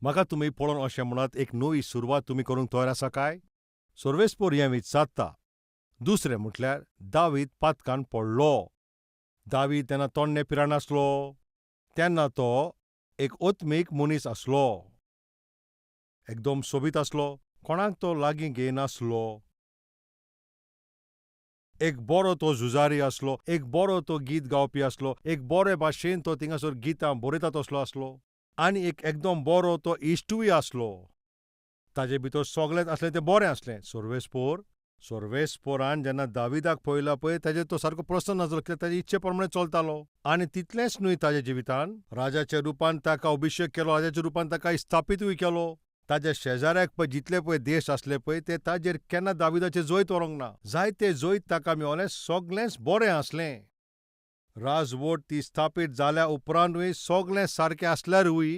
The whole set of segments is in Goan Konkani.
म्हाका तुमी पळोवन अशें म्हणात, एक नवी सुरवात तुमी करूंक तयार आसा काय? सर्वेस्पोर हें विचारता. दुसरें म्हटल्यार दावीद पातकान पडलो. दावीद तेन्ना तोण्णे पिराय नासलो, तेन्ना तो एक ओत्मीक मनीस आसलो, एकदम सोबीत आसलो, कोणाक तो लागीं घेयनासलो. एक बरो तो झुजारी आसलो, एक बरो तो गीत गावपी आसलो, एक बरे भाशेन तो थिंगासर गितां बरयता तसलो आसलो आनी एक एकदम बरो तो इश्टूय आसलो. ताजे भितर सगळेंच आसलें तें बरें आसलें. सर्वेस्पोर सर्वेस्पोरान जेन्ना दाविदाक पळयला पळय, ताजेर तो सारको प्रसन्न जालो, कित्याक ताजे इच्छे प्रमाणे चलतालो. आनी तितलेंच न्हय, ताज्या जिवितान राजाच्या रुपान ताका अभिशेक केलो, राजाच्या रुपान ताका स्थापितूय केलो. ताज्या शेजाऱ्याक पळय जितले पळय देश आसले पळय, ते ताजेर केन्ना दाविदाचें जैत व्हरूंक ना. जायते जैत ताका मेवलें, सगळेंच बरें आसलें. राजवट ती स्थापीत जाल्या उपरांतूय सगळें सारकें आसल्यारूय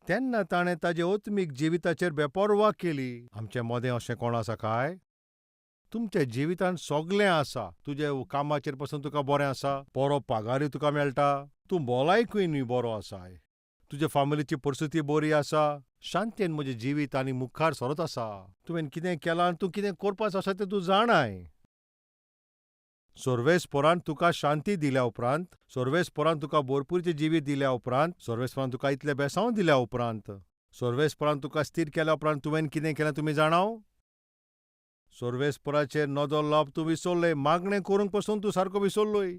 तेन्ना ताणें ताजे ओत्मीक जिविताचेर बेपर्वा केली. आमचे मदें अशें कोण आसा काय? तुमच्या जिवितांत सगळें आसा, तुज्या कामाचेर पसून तुका बरें आसा, बरो पगारूय तुका मेळटा, तूं भलायकूय न्हय बरो आसाय, तुज्या फामिलीची परिस्थिती बरी आसा, शांतेन म्हजें जिवीत आनी मुखार सरत आसा. तुवें कितें केलां आनी तूं कितें करपाचो आसा तें तूं जाणाय. सर्वेस्पोरान तुका शांती दिल्या उपरांत, सर्वेस्पोरान तुका भरपूरचें जिवीत दिल्या उपरांत, सर्वेस्पोरान तुका इतलें बेसांव दिल्या उपरांत, सर्वेस्पोरान तुका स्थीर केल्या उपरांत तुवें कितें केलें तुमी जाणाव? सर्वेस्पोराचेर नदर लावप तूं विसरलय. मागणें करूंक पसून तूं सारको विसरलोय.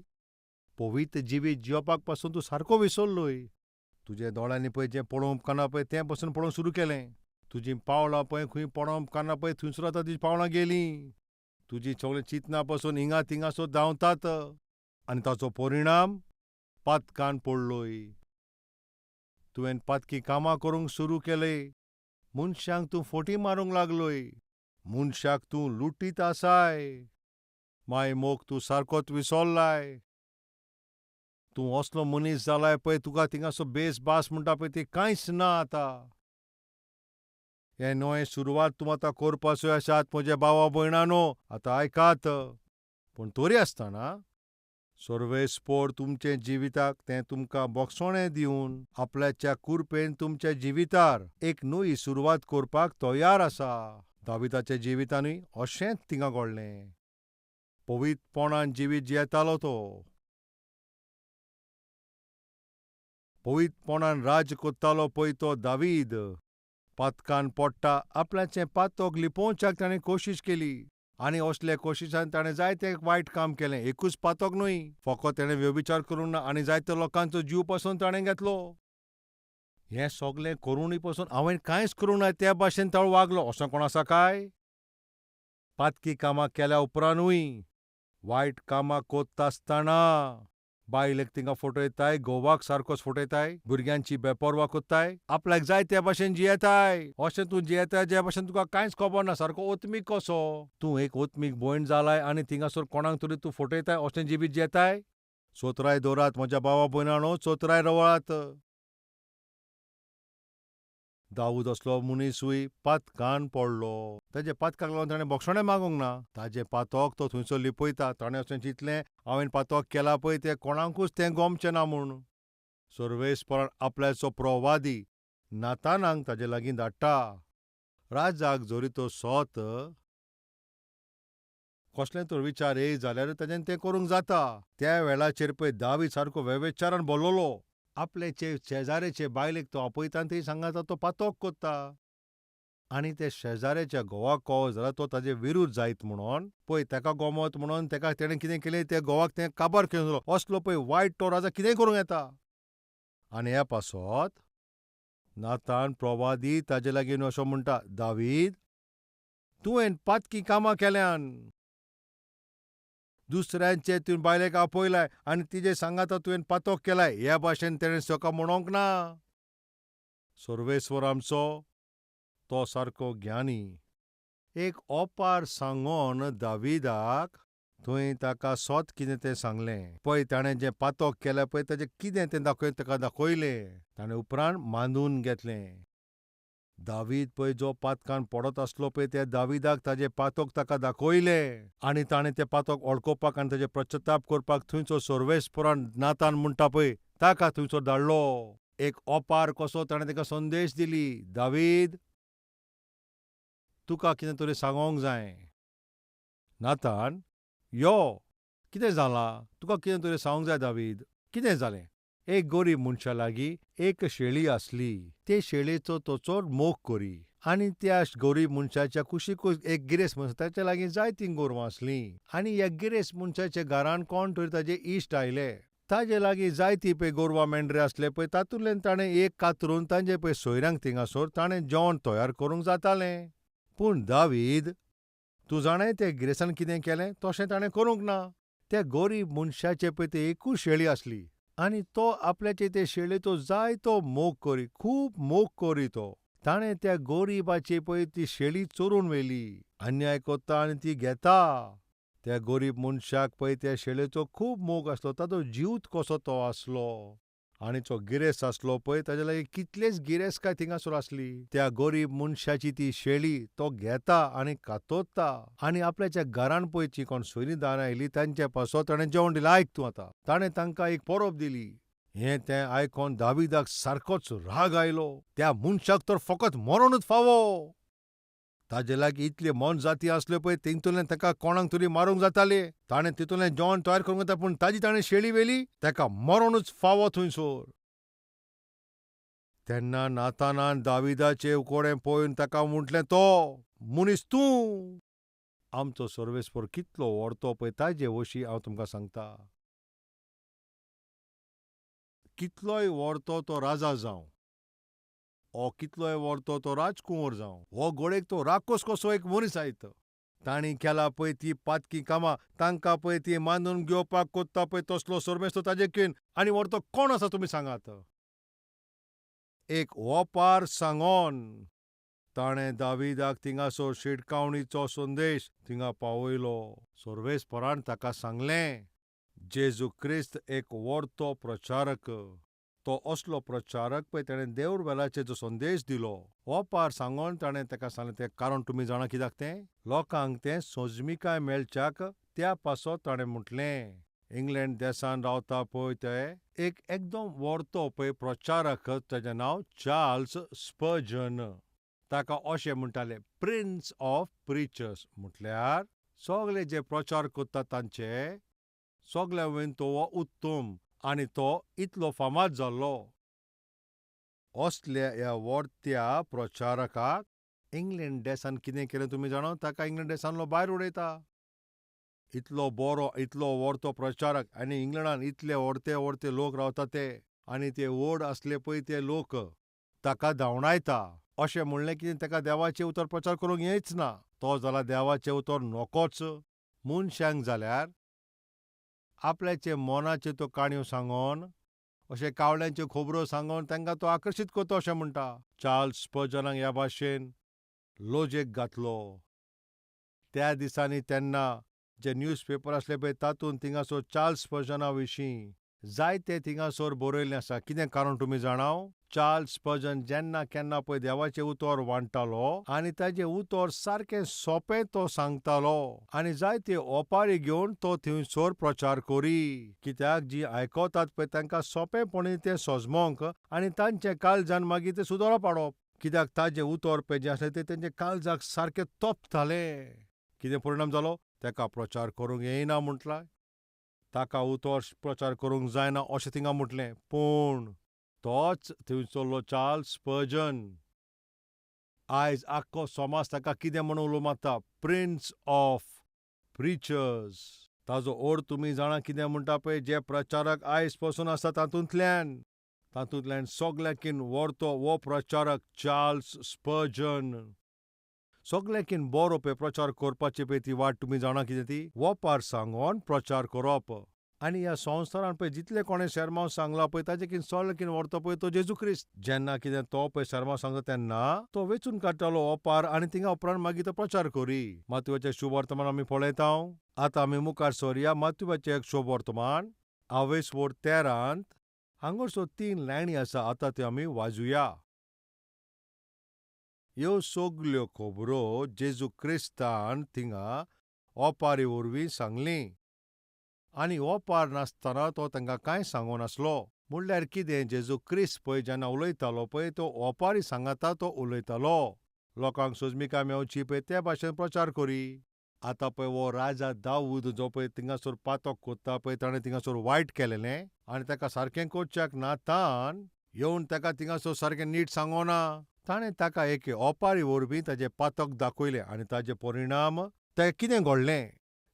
पवित्र जिवीत जियोवपाक पासून तूं सारको विसरलोय. तुज्या दोळ्यांनी पळय जें पळोवंक उपकारना पळय तें पसून पळोवंक सुरू केलें. तुजीं पावलां पळय खंय पडोवंक उपकारना पळय थंयसर आतां तुजीं पावलां गेलीं. तुजी सगळीं चिंतनां पसून हिंगा थिंगासर धांवतात आनी ताचो परिणाम पातकान पडलोय. तुवें पातकी कामां करूंक सुरू केलय. मनशांक तूं फटी मारूंक लागलोय. मनशाक तूं लुटीत आसाय. माय मोग तूं सारकोच विसरलाय. तूं असलो मनीस जालाय पळय, तुका थिंगासो बेस बास म्हणटा पळय ती कांयच ना आतां. हें नवें सुरवात तूं आतां करपाचो आसात म्हज्या भावा भयणानो, आतां आयकात. पूण तरी आसतना सर्वेस्पोर तुमचे जिविताक तें तुमकां बोगसणें दिवन आपल्याच्या कुरपेन तुमच्या जिवितार एक नवी सुरवात करपाक तयार आसा. दाविदाच्या जिवितानूय अशेंच थिंगा घडलें. पवित्रपणान जिवीत जियेतालो तो. पवित्रपणान राज्य करतालो पळय तो दावीद. पातकान पडटा आपल्याचें पातक लिपोवच्याक ताणें कोशिश केली आनी असल्या कोशिशान ताणें जायतें वायट काम केलें. एकूच पातक न्हय, फकत ताणें व्यभिचार करूंक ना आनी जायत्या लोकांचो जीव पसून ताणें घेतलो. हें सगलें करुनूय पसून हांवें कांयच करूंक ना त्या भाशेन तो वागलो. असो कोण आसा काय? पातकी कामां केल्या उपरांतूय, वायट कामां कोत्ता आसतना बायलेक थिंगा फटयताय, घोवाक सारकोच फटयताय, भुरग्यांची बेपर्वा कोत्ताय, आपल्याक जाय त्या भाशेन जियेताय. अशें तूं जियेताय ज्या भाशेन तुका कांयच खबर ना, सारको ओत्मीक कसो. तूं एक ओत्मीक भयण जालाय आनी थिंगासर कोणाक तरी तूं फटयताय, अशें जिवीत जियेताय. चोतराय दवरात म्हज्या भावा भयणानो, चोतराय दवरात. दाऊद असलो मनीसूय पातकान पडलो. ताजे पातकाक लागून ताणें बोगसणें मागूंक ना. ताजें पातक तो थंयसर लिपयता. ताणें अशें चिंतलें, हांवें पातक केलां पळय तें कोणाकूच तें गोमचें ना म्हूण. सर्वेस्परान आपल्याचो प्रवादी नातानाक ताजे लागीं धाडटा. राजाक जरी तो सोत कसलें तर विचार येय जाल्यार ताज्यान तें करूंक जाता. त्या वेळाचेर पळय दावीद सारको वेवेचारान भरलेलो. आपले शेजाऱ्याचे बायलेक तो आपयता आनी थंय सांगता तो पातक कोत्ता. आनी ते शेजाऱ्याच्या घोवाक कळो जाल्यार तो ताजे विरूद्ध जायत म्हणून पळय ताका गोमत म्हणून ताका तेणें कितें केलें, त्या घोवाक तें काबार केलो. असलो पळय वायट तो राजा कितेंय करूंक येता. आनी ह्या पासत नातान प्रवादी ताजे लागीं असो म्हणटा, दावीद तुवें पातकी कामां केल्यान. दुसऱ्यांचे तुवें बायलेक आपयलाय आनी तिजे सांगाता तुवें पातक केलाय. ह्या भाशेन तेणें सका म्हणोंक ना. सर्वेस्वर आमचो तो सारको ज्ञानी. एक ओपार सांगोन दाविदाक थंय ताका सोत कितें तें सांगलें. पळय ताणें जें पातक केलें पळय ताजें कितें तें दाखय ताका दाखयलें. ताणें उपरांत मानून घेतलें. दावीद पळय जो पातकान पडत आसलो पळय त्या दाविदाक ताजें पातक ताका दाखयलें आनी ताणें तें पातक वळखुपाक आनी ताजें पश्चाताप करपाक थंयचो सर्वेस्परान नातान म्हणटा पळय ताका थंयसर धाडलो. एक ओपार कसो ताणें ताका संदेश दिली, दावीद, तुका कितें तरी सांगोंक जाय. नातान, यो, कितें जालां? तुका कितें तरी सांगूंक जाय दावीद. कितें जालें? एक गरीब मनशा लागीं एक शेळी आसली. ते शेळयेचो तो चड मोग करी आनी त्या गरीब मनशाच्या कुशीकूच एक गिरेस्त मनीस, ताच्या लागीं जायतीं गोरवां आसलीं. आनी ह्या गिरेस्त मनशाच्या घरान कोण तरी ताजे इश्ट आयले. ताजे लागीं जायतीं पळय गोरवां मेंढरे आसले पळय, तातूंतल्यान ताणें एक कातरून तांचे पळय सोयऱ्यांक थिंगासर ताणें जेवण तयार करूंक जातालें. पूण दावीद, तूं जाणाय त्या गिरेस्तान कितें केलें? तशें ताणें करूंक ना. त्या गरीब मनशाचे पळय ते एकूच शेळी आसली आनी तो आपल्याचे ते शेळयेचो जायतो मोग करी, खूब मोग करी तो. ताणें त्या गरिबाची पळय ती शेळी चोरून व्हेली. अन्याय करता आनी ती घेता. त्या गरीब मनशाक पळय त्या शेळयेचो खूब मोग आसलो, ताचो जीवच कसो तो आसलो. आनी जो गिरेस्त आसलो पळय ताज्या लागीं कितलेच गिरेस्तकाय थिंगासर आसली. त्या गरीब मनशाची ती शेळी तो घेता आनी कातरता आनी आपल्याच्या घरान पळय जी कोण सोयरीं दारां आयलीं तांचे पासत ताणें जेवण दिलें. आयक तूं आतां, ताणें तांकां एक परब दिली. हें तें आयकोन दाविदाक सारकोच राग आयलो. त्या मनशाक तर फकत मरणूच फावो. ताजे लागीं इतल्यो मोनजाती आसल्यो पळय, तेतूंतल्यान ताका कोणाक तरी मारूंक जातालें. ताणें तितूंतल्यान जेवण तयार करूंक जाता, पूण ताजी ताणें शेळी व्हेली. ताका मरणूच फावो थंयसर. तेन्ना नातानान दाविदाचे उकोडें पळोवन ताका म्हटलें, तो मनीस तूं. आमचो सर्वेस्पर कितलो व्हडतो पळय ताजे वशीं हांव तुमकां सांगता. कितलोय व्हडतो तो राजा जावं, ओ कितलोय व्हडतो तो राजकुंवर जावं, हो घोडेक तो राकोस कसो एक मनीस आयत. तांणी केला पळय ती पातकी कामां, तांकां पळय ती मानून घेवपाक कोत्ता पळय तसलो सर्वेस्त ताजे केन आनी व्हडतो कोण आसा तुमी सांगात. एक ओपार सांगोन ताणें दाविदाक थिंगासर शिटकावणीचो संदेश थिंगा पावयलो. सर्वेस्परान ताका सांगलें, जेजू क्रिस्त एक व्हडतो प्रचारक. तो असलो प्रचारक पळय ताणें देवर वेलाचेर जो संदेश दिलो, ओपार सांगोन ताणें ताका सांगलें. तें कारण तुमी जाणा कित्याक तें? लोकांक तें सोजमिकाय मेळच्याक त्या पासत ताणें म्हटलें. इंग्लंड देसान रावता पळय ते एक एकदम व्हडतो पळय प्रचारक, ताजें नांव चार्ल्स स्पर्जन. ताका अशें म्हणटाले प्रिन्स ऑफ प्रिचर्स, म्हटल्यार सगळे जे प्रचार करता तांचे सगळ्या वयन तो हो उत्तम आनी तो इतलो फामाद जाल्लो. असल्या ह्या व्हडत्या प्रचारकाक इंग्लंड देसान कितें केलें तुमी जाणा? ताका इंग्लंड देसांतलो भायर उडयता. इतलो बरो, इतलो व्हडतो प्रचारक आनी इंग्लंडान इतले व्हडते व्हडते लोक रावता ते आनी ते व्हड आसले पळय ते लोक ताका धांवडायता. अशें म्हणलें की ताका देवाचें उतर प्रचार करूंक येच ना. तो जाल्यार देवाचें उतर नकोच. मनशांक जाल्यार आपल्याचे मनाच्यो त्यो काणयो सांगोन, अशें कावळ्यांच्यो खबरो सांगोन तांकां तो आकर्शीत करता अशें म्हणटा. चार्ल्स स्पर्जनाक ह्या भाशेन लोजेक घातलो. त्या दिसांनी तेन्ना जे न्यूज पेपर आसले पळय तातूंत थिंगासर चार्ल्स स्पर्जना विशीं जायते थिंगासर बरयल्लें आसा. कितें कारण तुमी जाणाव? चार्ल्स स्पर्जन जेन्ना केन्ना पळय देवाचें उतर वांट्टालो आनी ताजें उतर सारकें सोंपें तो सांगतालो आनी जायते ओपारी घेवन तो थंयसर प्रचार करी. कित्याक जी आयकतात पळय तांकां सोंपेपणी तें सजमोंक आनी तांचे काळजान मागीर तें सुदरोप हाडप. कित्याक ताजें उतर पळय जें आसलें तें तेंच्या काळजाक सारकें तोपतालें. कितें परिणाम जालो? ताका प्रचार करूंक येयना म्हटलां, ताका उतर प्रचार करूंक जायना अशें थिंगा म्हटलें. पूण तोच थंयसरलो चार्ल्स स्पर्जन आयज आख्खो समाज ताका कितें म्हणून उलो मारता? Prince of preachers. ताजो अर्थ तुमी जाणा कितें म्हणटा पळय, जे प्रचारक आयज पसून आसा तातूंतल्यान तातूंतल्यान सगळ्यांकीन व्हडतो हो प्रचारक चार्ल्स स्पर्जन. सगळ्यांकीन बरो पळय प्रचार करपाची पळय ती वाट तुमी जाणा कितें ती? ओपार सांगोन प्रचार करप. आनी ह्या संवसारान पळय जितले कोणें शेर्मांव सांगला पळय ताजे सगळ्यांकीन व्हडतो पळय तो जेजू क्रिस्त. जेन्ना कितें तो पळय शेर्मांव सांगता तेन्ना तो वेंचून काडटालो ओपार आनी थिंगा उपरांत मागीर तो प्रचार करी. मातयेचें शुभवर्तमान आमी पळयता. आतां आमी मुखार सरया मातयेचें एक शुभवर्तमान आवेसवोर 13 हांगासर 3 लायनी आसा. आतां त्यो आमी वाजुया. ह्यो सगल्यो खबरो जेजू क्रिस्तान थिंगा ओपारी वरवीं सांगली आनी ओपार नासतना तो तांकां कांय सांगो नासलो. म्हणल्यार कितें, जेजू क्रिस्त पळय जेन्ना उलयतालो पळय तो ओपारी सांगाता तो उलयतालो. लोकांक सोजमिकाय मेवची पळय ते भाशेन प्रचार करी. आतां पळय हो राजा दाऊद जो पळय थिंगासर पातक कोत्ता पळय, ताणें थिंगासर वायट केलेलें आनी ताका सारकें करच्याक नातान येवन ताका थिंगासर सारकें नीट सांगोना. ताणें ताका एके ओपारी वरवीं ताजें पातक दाखयलें आनी ताजे परिणाम ताका कितें घडलें,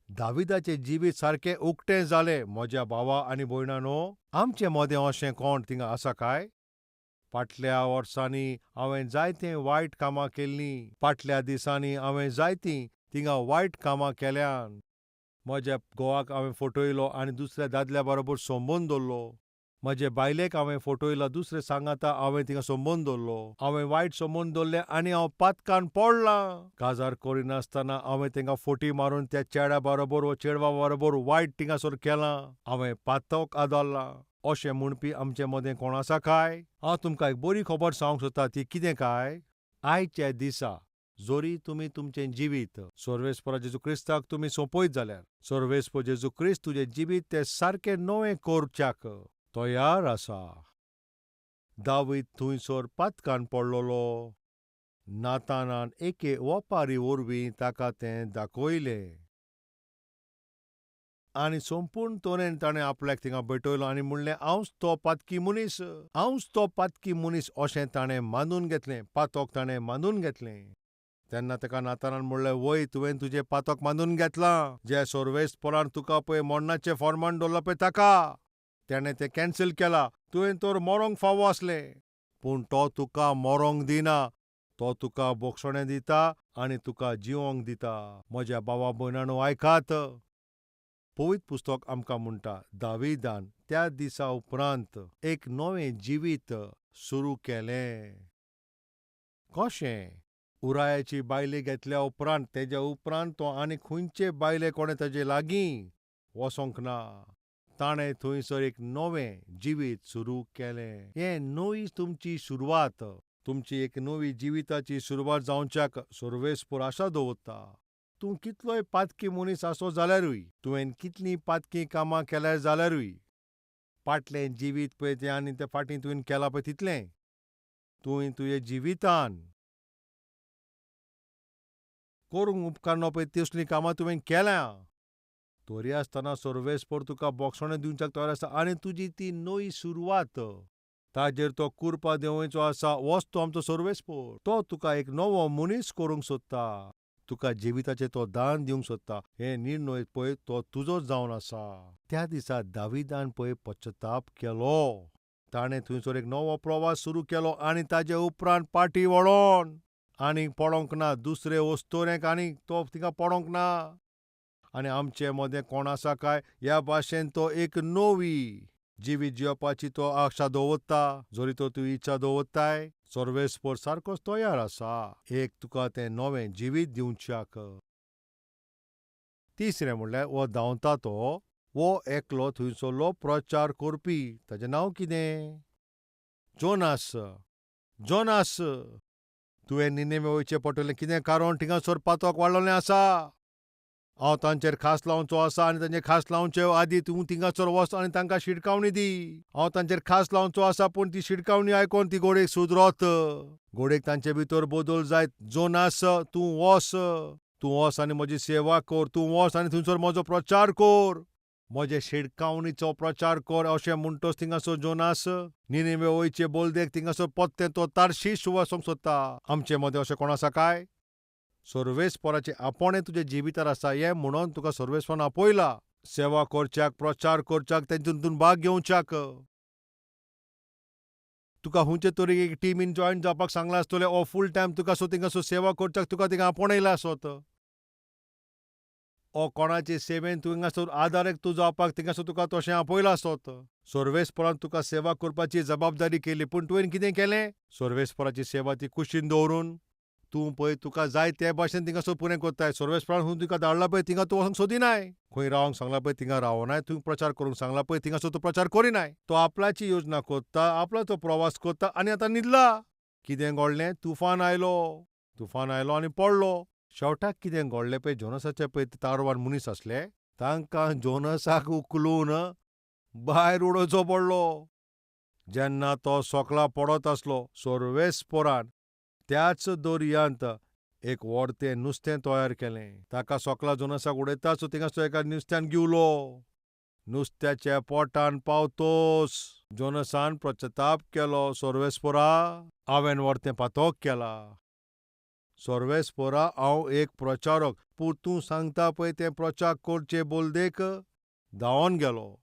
दाविदाचें जिवीत सारकें उक्तें जालें. म्हज्या भावा आनी भयणांनो, आमचे मदें अशें कोण थिंगा आसा काय? फाटल्या वर्सांनी हांवें जायतीं वायट कामां केल्लीं. फाटल्या दिसांनी हांवें जायतीं थिंगा वायट कामां केल्यान. म्हज्या घोवाक हांवें फटयलो आनी दुसऱ्या दादल्या बरोबर संबंद दवरलो. म्हजे बायलेक हांवें फटयलो, दुसरे सांगाता हांवें थिंगा संबंद दवरलो. हांवें वायट संबंद दवरले आनी हांव पातकान पडलां. काजार करिनासतना हांवें तांकां फटी मारून त्या चेड्या बरोबर वो चेडवा बरोबर वायट थिंगासर केलां. हांवें पातक आदारलां. अशें म्हणपी आमचे मदें कोण आसा काय? हांव तुमकां एक बरी खबर सांगूंक सोदता. ती कितें काय, आयच्या दिसा जरी तुमी तुमचें जिवीत सर्वेस्परा जेजू क्रिस्ताक तुमी सोंपयत जाल्यार सर्वेस्पर जेजू क्रिस्त तुजें जिवीत तें सारकें नवें करच्याक तयार आसा. दावीद थंयसर पातकान पडलेलो. नातानान एके ओपारी वरवीं ताका तें दाखयलें आनी संपूर्ण तरेन ताणें आपल्याक थिंगा भेटयलो आनी म्हणलें, हांवच तो पातकी मनीस, हांवच तो पातकी मनीस अशें ताणें मानून घेतलें. पातक ताणें मानून घेतलें. तेन्ना ताका नातानान म्हणलें, वय, तुवें तुजें पातक मानून घेतलां. जे सर्वेस्परान तुका पळय मरणाचें फॉर्मान दवरलां पळय ताका तेणें तें कॅन्सल केलां. तुवें तर मरोंक फावो आसलें, पूण तो तुका मरोंक दिना. तो तुका बोगसणें दिता आनी तुका जिवोंक दिता. म्हज्या भावा भयणांनो, आयकात. पवित्र पुस्तक आमकां म्हणटा, दाविदान त्या दिसा उपरांत एक नवें जिवीत सुरू केलें. कशें? उरायाची बायले घेतल्या उपरांत, तेज्या उपरांत तो आनी खंयचे बायले कोणें ताजे लागीं वचोंक ना. ताणें थंयसर एक नवें जिवीत सुरू केलें. हें नवी तुमची सुरवात, तुमची एक नवी जिविताची सुरवात जावच्याक सर्वेस्पर आशा दवरता. तूं कितलोय पातकी मनीस आसो जाल्यारूय, तुवें कितलीं पातकी कामां केल्यार जाल्यारूय, फाटलें जिवीत पळय तें आनी तें फाटीं तुवें केलां पळय तितलें तुवें तुजे जिवितान करूंक उपकारना पळय तसलीं कामां तुवें केल्यां, तरी आसतना सर्वेस्पर तुका बोगसणें दिवच्याक तयार आसा आनी तुजी ती नवी सुरवात ताजेर तो कुरपा देंवयचो आसा. वच तो आमचो सर्वेस्पर, तो तुका एक नवो मनीस करूंक सोदता. तुका जिविताचें तो दान दिवंक सोदता. हे निर्णय पळय तो तुजोच जावन आसा. त्या दिसा दाविदान पळय पश्चाताप केलो. ताणें थंयसर एक नवो प्रवास सुरू केलो आनी ताजे उपरांत पाटी वळोन आनीक पडोंक ना. दुसरे वस्तोरेक आनीक तो थिंगा पडोंक ना. आनी आमचे मदें कोण आसा काय ह्या भाशेन तो एक नवी जिवीत जिवपाची तो आशा दवरता. जरी तो तूं इच्छा दवरताय, सर्वेस्पर सारकोच तयार आसा एक तुका तें नवें जिवीत दिवच्याक. तिसरें म्हणल्यार हो धांवता तो हो एकलो थंयसरलो प्रचार करपी. ताजें नांव कितें? जोनास. जोनास, तुवें निनेवे वयचें पडटलें. कितें कारण? थिंगासर पातक वाडलेलें आसा. हांव तांचेर खास लावचो आसा आनी तांचेर खास लावचे आदी तूं थिंगासर वच आनी तांकां शिडकावणी दी. हांव तांचेर खास लावचो आसा, पूण ती शिडकावणी आयकोन ती घोडेक सुदरोत, घोडेक तांचे भितर बदल जायत. जोनास, तूं वच, तूं वच आनी म्हजी सेवा कर. तूं वच आनी थंयसर म्हजो प्रचार कर, म्हजे शिडकावणीचो प्रचार कर. अशें म्हणटच थिंगासर जोनास निनेवे वयचे बोलदेक थिंगासर पत्तें तो तारशीश वचोंक सोदता. आमचे मदें अशें कोण आसा काय? सर्वेस्पराचें आपोवणें तुज्या जिवितार आसा हें म्हणून तुका सर्वेस्परान आपयला सेवा करच्याक, प्रचार करच्याक, तेतून भाग घेवच्याक. तुका खंयचे तरी एक टिमीन जॉयन जावपाक सांगलां आसतलें, ओ फूल टायम तुका सो थिंगासर सेवा करच्याक तुका थिंगा आपोवणें आसत, ओ कोणाचे सेवेन तूं हिंगासर आदार तूं जावपाक थिंगासर तुका तशें आपयलां आसत. सर्वेस्परान तुका सेवा करपाची जबाबदारी केली, पूण तुवें कितें केलें? सर्वेस्पराची सेवा ती कुशीन दवरून तूं पळय तुका जाय ते भाशेन थिंगासर पुरें कोत्ताय. सर्वेस्परान खंय तुका धाडला पळय थिंगा तूं वचोंक सोदिनाय. खंय रावंक सांगला पळय थिंगा रावनाय. तूं प्रचार करूंक सांगला पळय थिंगासर तूं प्रचार करिनाय. तो आपल्याची योजना कोत्ता, आपलो प्रवास कोत्ता आनी आतां न्हिदला. कितें घडलें? तुफान आयलो, तुफान आयलो आनी पडलो. शेवटाक कितें घडलें पळय, जोनसाचे पळय तारवार मनीस आसले तांकां जोनसाक उखलून भायर उडोवचो पडलो. जेन्ना तो सोकला पडत आसलो सोर्वेसपोरान त्याच दर्यांत एक व्हडतें नुस्तें तयार केलें. ताका सोकला जोनसाक उडयताच थिंगासर एका नुस्त्यान गिवलो. नुस्त्याच्या पोटान पावतोस जोनसान प्रचताप केलो, सोर्वेसपोरा हांवें व्हडतें पातोक केला. सोर्वेसपोरा हांव एक प्रचारक, पूण तूं सांगता पळय तें प्रचार करचे बोलदेक धांवोन गेलो.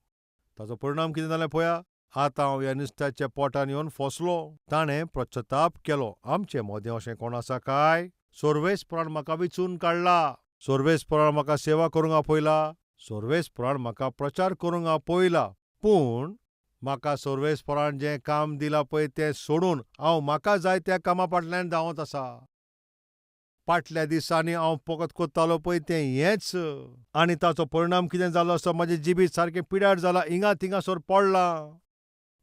ताचो परिणाम कितें जालें पळया, आतां हांव ह्या नुस्त्याच्या पोटान येवन फसलो. ताणें प्रचताप केलो. आमचे मदें अशें कोण आसा काय? सोर्वेसपोरान म्हाका विचून काडला, सोर्वेसपोरान म्हाका सेवा करूंक आपयला, सोर्वेसपोरान म्हाका प्रचार करूंक आपयला, पूण म्हाका सोर्वेसपोरान जें काम दिलां पळय तें सोडून हांव म्हाका जाय त्या कामा फाटल्यान धांवत आसा. फाटल्या दिसांनी हांव फकत करतालो पळय तें हेंच, आनी ताचो परिणाम कितें जालो आसा, म्हजें जिवीत सारकें पिड्यार जालां, हिंगा थिंगासर पडलां,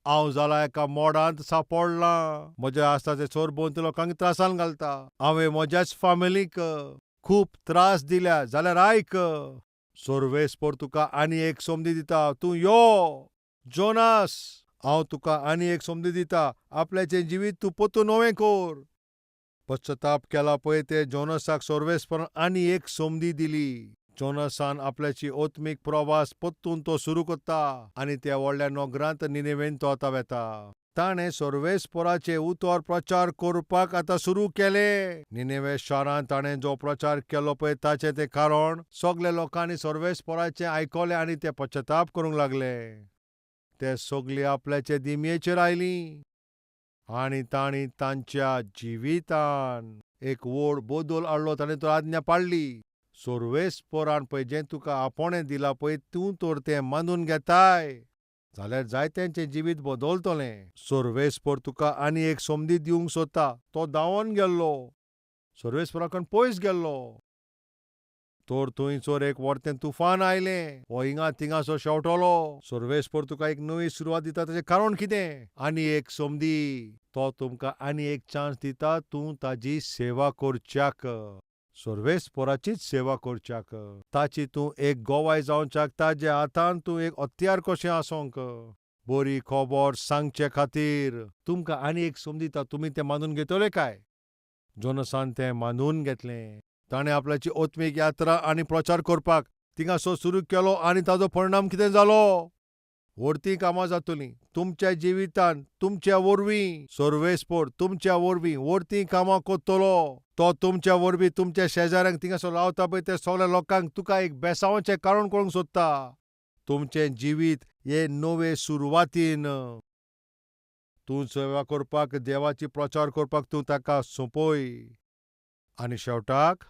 हांव जाला एका मोडांत सांपडलां. म्हज्या आसता सरभोंवती लोकांक त्रासान घालता. हांवें म्हज्याच फामिलीक खूब त्रास दिल्या. जाल्यार आयक, सोर्वेसपोर तुका आनी एक संदी दिता, तूं यो जोनास, हांव तुका आनी एक संदी दिता, आपल्याचें जिवीत तूं पोतून नवें कर. पश्चाताप केला पळय ते जोनसाक सोर्वेसपोरान आनी एक संदी दिली. जोनसान आपल्याची आत्मीक प्रवास परतून तो सुरू करता आनी त्या व्हडल्या नगरांत निनेवेन तो आतां वेता. ताणें सोर्वेसपोराचें उतर प्रचार करपाक आतां सुरू केलें. निनेवे शारांत ताणें जो प्रचार केलो पळय ताचें तें कारण सगल्या लोकांनी सोर्वेसपोराचें आयकलें आनी ते पश्चाताप करूंक लागले. ते सगळे आपल्याचे दिमयेचेर आयलीं आनी तांणी तांच्या जिवितान एक व्हड बदल हाडलो. ताणें तो आज्ञा पाळ्ळी. सोर्वेसपोरान पळय जें तुका आपोवणें दिलां पळय तूं तर तें मानून घेताय जाल्यार जायत्यांचें जिवीत बदलतलें. सोर्वेसपोर तुका आनी एक संदी दिवंक सोदता. तो धांवोन गेल्लो, सोर्वेसपोराकन पयस गेल्लो. तर थंयसर एक व्हडतें तुफान आयलें, हो हिंगा थिंगासर शेंवटलो. सोर्वेसपोर तुका एक नवी सुरवात दिता, ताचें कारण कितें? आनी एक संदी. तो तुमकां आनी एक चान्स दिता, तूं ताजी सेवा करच्याक, सोर्वेसपोराचीच सेवा करच्याक, ताची तूं एक गवाय जावच्याक, ताज्या हातान तूं एक हत्यार कशें आसोंक, बरी खबर सांगचे खातीर तुमकां आनी एक संदी दिता. तुमी तें मानून घेतले काय? जोनसान तें मानून घेतलें. ताणें आपल्याची आत्मीक यात्रा आनी प्रचार करपाक थिंगासर सुरू केलो आनी ताजो परिणाम कितें जालो? व्हडतीं कामां जातलीं तुमच्या जिवितांत, तुमच्या वरवीं. सोर्वेसपोर तुमच्या वरवीं व्हडतीं कामां करतलो. तो तुमच्या वरवीं तुमच्या शेजाऱ्यांक, थिंगासर रावता पळय त्या सगल्या लोकांक तुका एक बेसांवाचें कारण करूंक सोदता. तुमचें जिवीत हे नवे सुरवातीन तूं सेवा करपाक, देवाची प्रचार करपाक तूं ताका सोंपय. आनी शेवटाक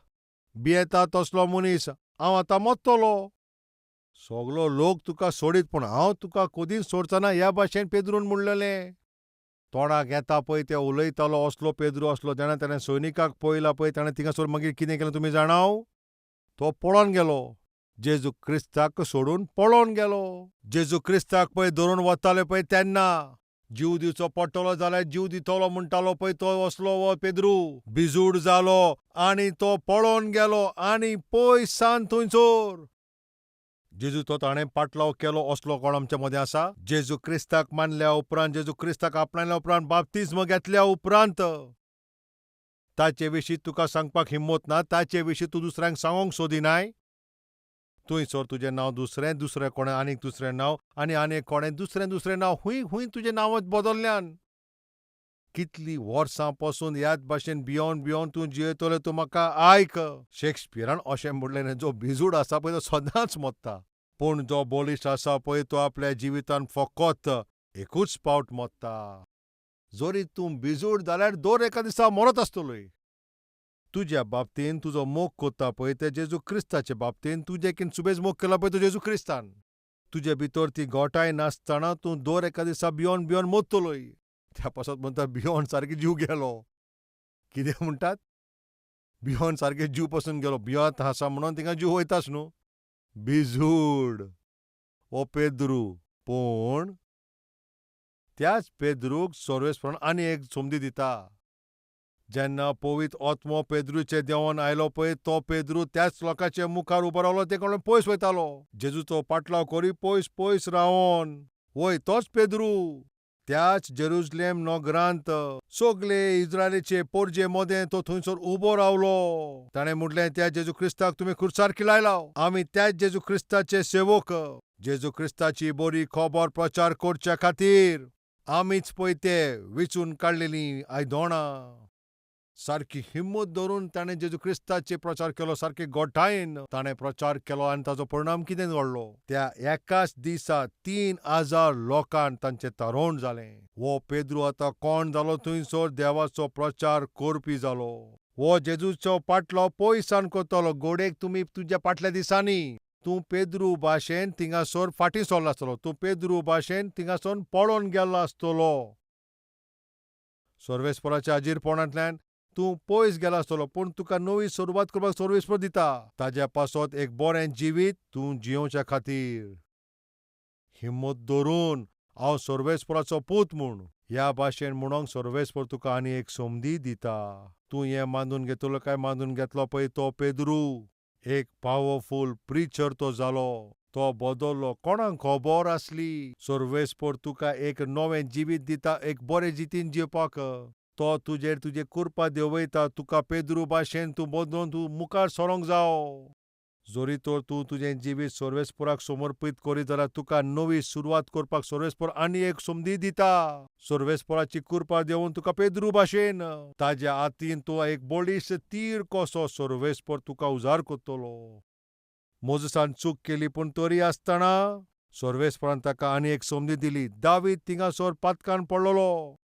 भियेता तसलो मनीस हांव आतां मरतलो, सगलो लोक तुका सोडीत पूण हांव तुका कदीच सोडचना ह्या भाशेन पेद्रून म्हणलेलें. तोंडाक येता पळय तें उलयतालो असलो पेद्रू असलो. जेन्ना ताणें सैनिकाक पळयला पळय ताणें थिंगासर मागीर कितें केलें तुमी जाणाव? तो पळोन गेलो, जेजू क्रिस्ताक सोडून पळोन गेलो. जेजू क्रिस्ताक पळय धरून वताले पळय तेन्ना जीव दिवचो पडटलो जाल्यार जीव दितलो म्हणटालो पळय तो असलो हो पेद्रू बिजूड जालो आनी तो पळोन गेलो आनी पयसान थंयसर जेजूचो ताणें पाटलाव केलो. असलो कोण आमच्या मदें आसा? जेजू क्रिस्ताक मानल्या उपरांत, जेजू क्रिस्ताक आपणायल्या उपरांत, बाप्तिज्म घेतल्या उपरांत ताचे विशीं तुका सांगपाक हिम्मत ना, ताचे विशीं तूं दुसऱ्यांक सांगूंक सोदिनाय. थंयसर तुजें नांव दुसरें, दुसरें कोणें आनीक दुसरें नांव आनी आनीक कोणें दुसरें दुसरें नांव, हुंय हुंय तुजें नांवच बदल्ल्यान. कितलीं वर्सां पसून ह्याच भाशेन भियोन भियोन तूं जियेतलो? तूं म्हाका आयक, शेक्सपियरान अशें म्हणलें, जो भिजूड आसा पळय तो सदांच मरता, पूण जो बळिश्ट आसा पळय तो आपल्या जिवितान फकत एकूच पावट मरता. जरी तूं भिजूड जाल्यार दर एका दिसा मरत आसतलोय. तुज्या बाबतीन तुजो मोग कोत्ता पळय ते जेजू क्रिस्ताचे बाबतीन, तुजें किन सुबेज मोग केला पळय तो जेजू क्रिस्तान. तुजे भितर ती गोठाय नासतना तूं दर एका दिसा भियोन भियोन मरतलोय. त्या पासत म्हणटा भियोन सारको जीव गेलो. कितें म्हणटात? भियोन सारके जीव पसून गेलो. भियत आसा म्हणून थिंगा जीव वयताच न्हू. भिजूड हो पेद्रू, पूण त्याच पेद्रूक सर्वेस्परान आनी एक संदी दिता. जेन्ना पवित्र आत्मो पेद्रूचे देंवन आयलो पळय तो पेद्रू त्याच लोकांच्या मुखार उबो रावलो, ते कोण पयस वयतालो जेजूचो पाटलाव करी पयस पयस रावन. वय तोच पेद्रू त्याच जेरुजलेम नगरांत सगळे इस्रायलीचे पोरजे मोदें तो थंयसर उबो रावलो. ताणें म्हटलें, त्या जेजू क्रिस्ताक तुमी खुर्सार किलायला, आमी त्याच जेजू क्रिस्ताचे सेवक. जेजू क्रिस्ताची बरी खबर प्रचार करच्या खातीर आमीच पळय ते विचून काडलेलीं आयदोणां. सारकी हिम्मत धरून ताणें जेजू क्रिस्ताचे प्रचार केलो, सारके गोठायेन ताणें प्रचार केलो आनी ताचो परिणाम कितें घडलो? त्या एकाच दिसा 3000 लोकांक तांचें तरण जालें. हो पेद्रू आतां कोण जालो? थंयसर देवाचो प्रचार करपी जालो. हो जेजूचो पाटलो पयसान करतलो. गोडेक तुमी तुज्या फाटल्या दिसांनी तूं पेद्रू भाशेन थिंगासर फाटीं सरलो आसतलो, तूं पेद्रू भाशेन थिंगासर पळोन गेल्लो आसतलो, सर्वेस्पराच्या हाजीरपणांतल्यान तूं पयस गेला आसतलो. पूण तुका नवी सुरवात करपाक सर्वेस्पर दिता. ताज्या पासत एक बरें जिवीत तूं जियोवच्या खातीर हिम्मत धरून हांव सर्वेस्पराचो पूत म्हूण ह्या भाशेन म्हणोंक सर्वेस्पर तुका आनी एक संदी दिता. तूं हें मानून घेतलो काय मानून घेतलो? पळय, तो पेद्रू एक पावरफूल प्रिचर तो जालो, तो बदल्लो. कोणाक खबर आसली? सर्वेस्पर तुका एक नवें जिवीत दिता, एक बरें जितीन जिवपाक. तो तुजेर तुजे कृपा देंवयता. तुका पेद्रू भाशेन तूं बदलून तूं मुखार सरोंक जावो. जरी तर तूं तुजें जिवीत सर्वेस्पराक समर्पीत करीत जाल्यार तुका नवी सुरवात करपाक सर्वेस्पर आनी एक संदी दिता. सर्वेस्पराची कृपा देंवोवन तुका पेद्रू भाशेन ताज्या हातीन तूं एक बळिश्ट तीर कसो सर्वेस्पर तुका उजार करतलो. मोजसान चूक केली, पूण तरी आसतना सर्वेस्परान ताका आनी एक संदी दिली. दावीद थिंगासर पातकान पडलेलो,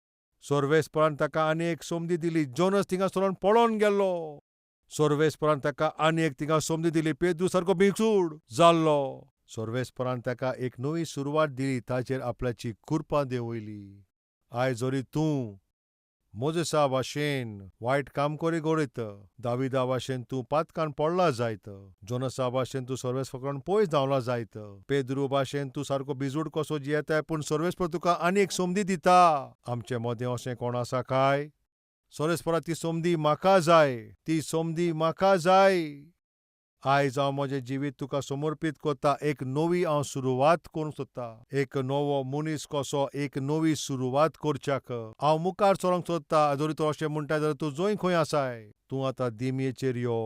सर्वेस्परान ताका आनी एक संदी दिली. जोनस थिंगासरून पळोवन गेल्लो, सर्वेस्परान ताका आनी एक थिंगा संदी दिली. पेद्रू सारको भिजूड जाल्लो, सर्वेस्परान ताका एक नवी सुरवात दिली, ताचेर आपल्याची कृपा देंवयली. आयज जरी तूं मोजेसा भाशेन वायट काम करी गरीत, दाविदा भाशेन तूं पातकान पडला जायत, जोनसा भाशेन तूं सर्वेस्परान पयस धांवला जायत, पेद्रू भाशेन तूं सारको भिजूड कसो जियेताय, पूण सर्वेस्पर तुका आनी एक संदी दिता. आमचे मदें अशें कोण आसा काय? सर्वेस्परा, ती संदी म्हाका जाय, ती संदी म्हाका जाय. आयज हांव म्हजें जिवीत तुका समर्पीत करता. एक नवी हांव सुरवात करूंक सोदता. एक नवो मनीस कसो एक नवी सुरवात करच्याक हांव मुखार सरोंक सोदता. जरी तूं अशें म्हणटा जाल्यार तूं जंय खंय आसाय, तूं आतां दिमयेचेर यो.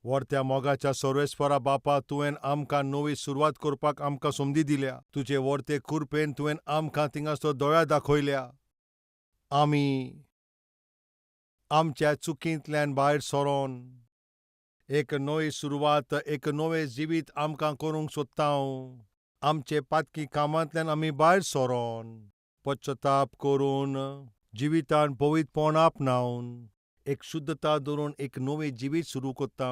वर्त्या मोगाच्या सर्वेस्परा बापा, तुवें आमकां नवी सुरवात करपाक आमकां संदी दिल्या. तुजे वर्ते कृपेन तुवें आमकां थिंगासर दोळ्या दाखयल्या. आमी आमच्या चुकींतल्यान भायर सरोन एक नवी सुरवात, एक नवें जिवीत आमकां करूंक सोदता. आमचे पातकी कामांतल्यान आमी भायर सरोन पश्चताप करून, जिवितान पवित्रपण आपणावन, एक शुद्धता धरून एक नवें जिवीत सुरू करता.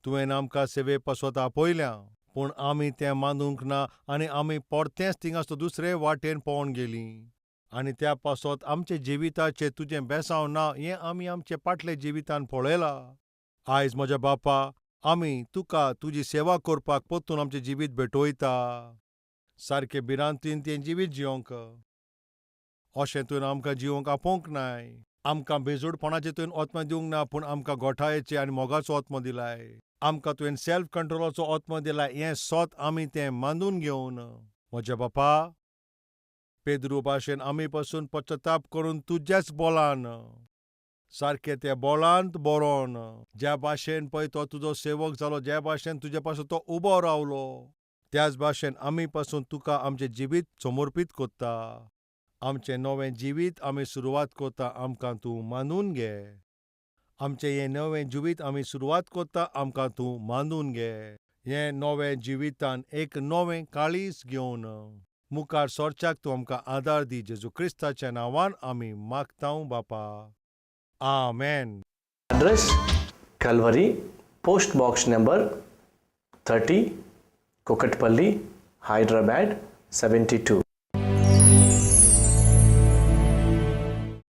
तुवें आमकां सेवे पासत आपयल्या, पूण आमी तें मानूंक ना आनी आमी परतेंच थिंगासर दुसरे वाटेन पळोवन गेलीं आनी त्या पासत आमच्या जिविताचेर तुजें बेसांव ना हें आमी आमचे फाटले जिवितान पळयलां. आयज म्हज्या बापा, आमी तुका तुजी सेवा करपाक परतून आमचें जिवीत भेटयता. सारकें भिरांतीन तें जिवीत जियोंक अशें तुवें आमकां जिवंक आपोवंक नाय. आमकां बेजोडपणाचें तुवें आत्मा दिवंक ना, पूण आमकां गोठायेचें आनी मोगाचो आत्मो दिलाय. आमकां तुवें सेल्फ कंट्रोलाचो आत्मो दिलाय. हें सत आमी तें मानून घेवन म्हज्या बापा, पेद्रू भाशेन आमी पसून पश्चताप करून तुज्याच बोलान, सारकें त्या बोलांत बरोवन, ज्या भाशेन पळय तो तुजो सेवक जालो, ज्या भाशेन तुजे पासून तो उबो रावलो, त्याच भाशेन आमी पासून तुका आमचें जिवीत समर्पीत करता. आमचें नवें जिवीत आमी सुरवात करता, आमकां तूं मानून घे. आमचें हें नवें जिवीत आमी सुरवात करता, आमकां तूं मानून घे. हें नवें जिवितान एक नवें काळीज घेवन मुखार सरच्याक तूं आमकां आदार दी. जेजू क्रिस्ताच्या नांवान आमी मागता बापा, आमेन. Address: Calvary, Post Box number 30, Kukatpally, Hyderabad 72.